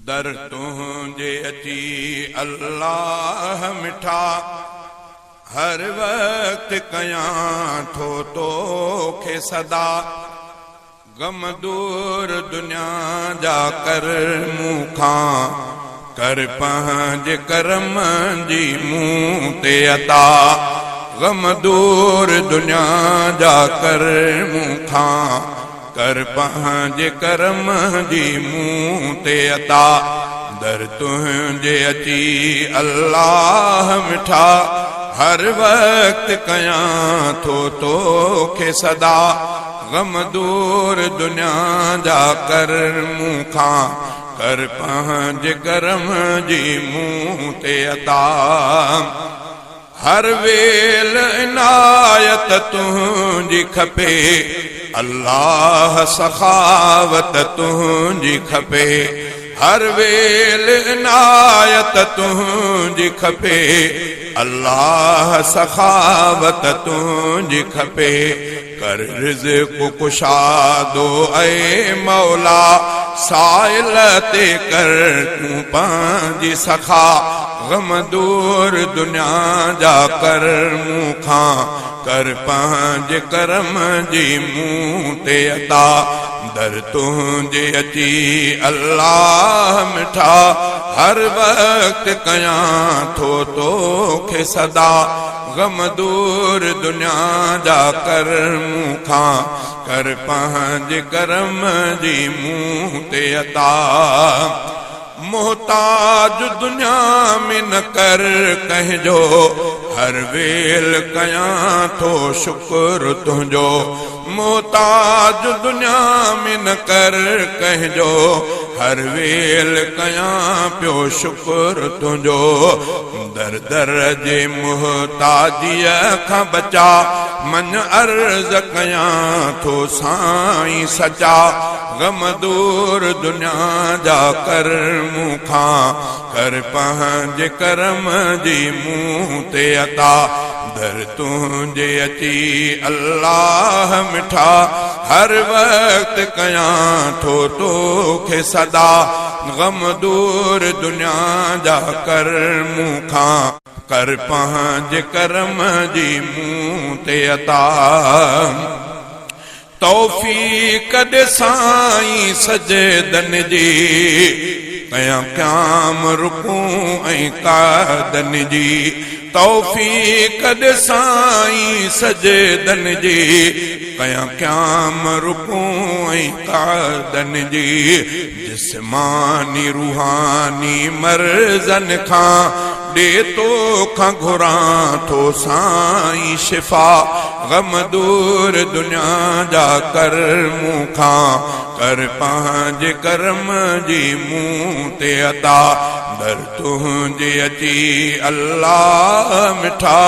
در تنهنجي اچي الله مٺا هر وقت ڪيان ٿو توکي صدا غم دور دنيا جا ڪر مون کان ڪر پنهنجي ڪرم جي مون تي عطا غم دور دنيا جا ڪر مون کان ڪر پنهنجي ڪرم جي مون تي عطا در تنهنجي اچي الله مٺا هر وقت ڪيان ٿو توکي صدا غم دور دنيا جا ڪر مون کان ڪر پنهنجي ڪرم جي مون تي عطا هر ويل عنايت تنهنجي کپي الله سخاوت تنهنجي کپي هر ويل عنايت تنهنجي کپي الله سخاوت تنهنجي کپي ڪر رزق ڪشادو اي مولا سائل تي ڪر تون پنهنجي سخا غم دور دنيا جا ڪر مون کان ڪر پنهنجي ڪرم جي مون تي عطا در تنهنجي اچي الله مٺا هر وقت ڪيان ٿو توکي صدا غم دور دنيا جا ڪر مون کان ڪر پنهنجي ڪرم جي مون تي عطا محتاج دنيا ۾ نه ڪر ڪنهن جو هر ويل ڪيان ٿو شڪر تنهنجو محتاج دنيا ۾ نه ڪر ڪنهن جو هر ويل ڪيان پيو شڪر تنهنجو در در جي محتاجيء کان بچا مڃ عرض ڪيان ٿو سائين سچا غم دور دنيا جا ڪر مون کان ڪر پنهنجي ڪرم جي مون تي عطا در تنهنجي اچي الله مٺا هر وقت ڪيان ٿو توکي صدا غم دور دنيا جا ڪر مون کان ڪر پنهنجي ڪرم جي مون تي عطا توفيق ڏي سائين سجدن جي ڪيان قيام رڪوع ۽ قعدن جي توفيق ڏي سائين سجدن جي ڪيان قيام رڪوع ۽ قعدن جي جسماني روحاني مرضن کان ڏي تو کان گهران ٿو سائين شفا غم دور دنيا جا ڪر مون کان ڪر پنهنجي ڪرم جي مون تي عطا در تنهنجي اچي الله مٺا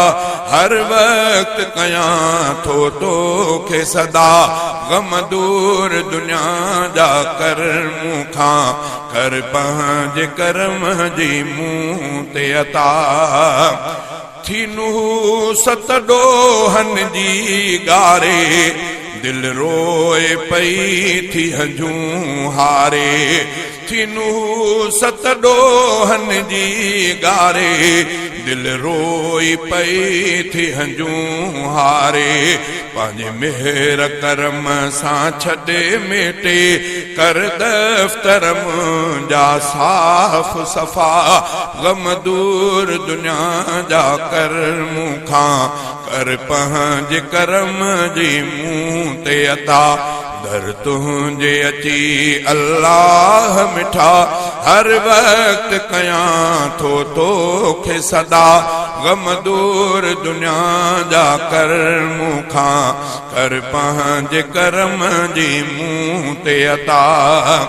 هر وقت ڪيان ٿو توکي صدا غم دور دنيا جا ڪر مون کان ڪر پنهنجي ڪرم جي مون تي عطا ٿي نحوست ڏوهن جي ڳاري دل روئي پئي ٿي هنجون هاري ٿي نحوست ڏوهن جي ڳاري دل روئي پئي ٿي هنجون هاري پنهنجي مهر ڪرم سان ڇڏي ميٽي ڪر دفتر منهنجا صاف صفا غم دور دنيا جا ڪر مون کان ڪر پنهنجي ڪرم جي مون تي عطا در تنهنجي اچي الله مٺا هر وقت ڪيان ٿو توکي صدا غم دور دنيا جا ڪر مون کان ڪر پنهنجي ڪرم جي مون تي عطا.